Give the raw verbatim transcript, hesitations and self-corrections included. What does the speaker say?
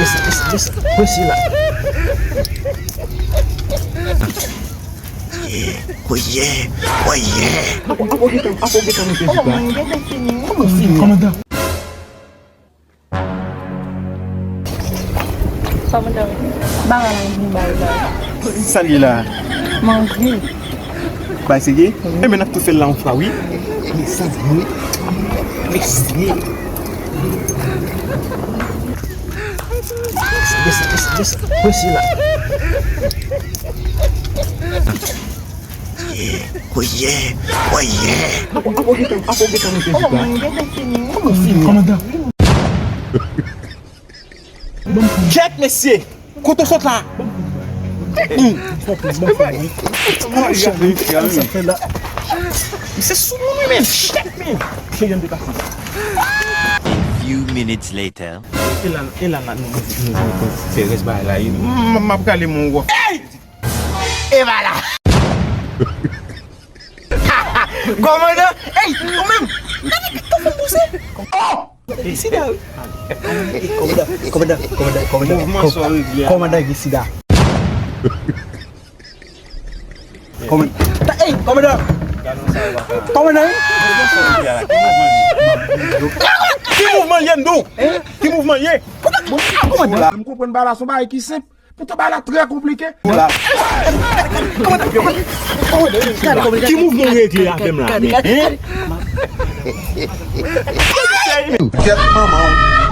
Mesye, mesye, mesye, mesye la. Koyè, koyè, koyè. Apo, apo gentan, apo gentan moute chita. Kòmandan. Kòmandan. Bagay la vin bay la. Sa l ye la? Manje. Bay serye? Wi. Enben, n ap tou fè l la yon fwa, wi. Mezanmi. Mesye. Mesye, mesye, mesye, mesye la. Koyè, koyè. Apo, apo gentan, apo gentan moute chita. Kòmandan. Kèt, mesye. Kote w sot la? Tèt nou. Misye sou moun, wi, men. Tèt, men. Few minutes later. E la, e la, la, nou, nou, nou, nou fè rès bagay la, e m, m ap rale mon wòf. Ey! E pa la. Kòmandan, ey, ou menm. Gade, gade, gade, gade. Ey, sida, wi. Kòmandan, kòmandan, kòmandan, kòmandan, kòmandan, kòmandan gen sida. Kòmandan. Ey, kòmandan. Kòmandan. Ki mouvman l ye, m di w? Ki mouvman l ye? Kòmandan. M konprann bagay la, se yon bagay ki senp. Poutan bagay la trè konplike. Ki mouvman w regle avè m la, men, hein? Kèt manman w.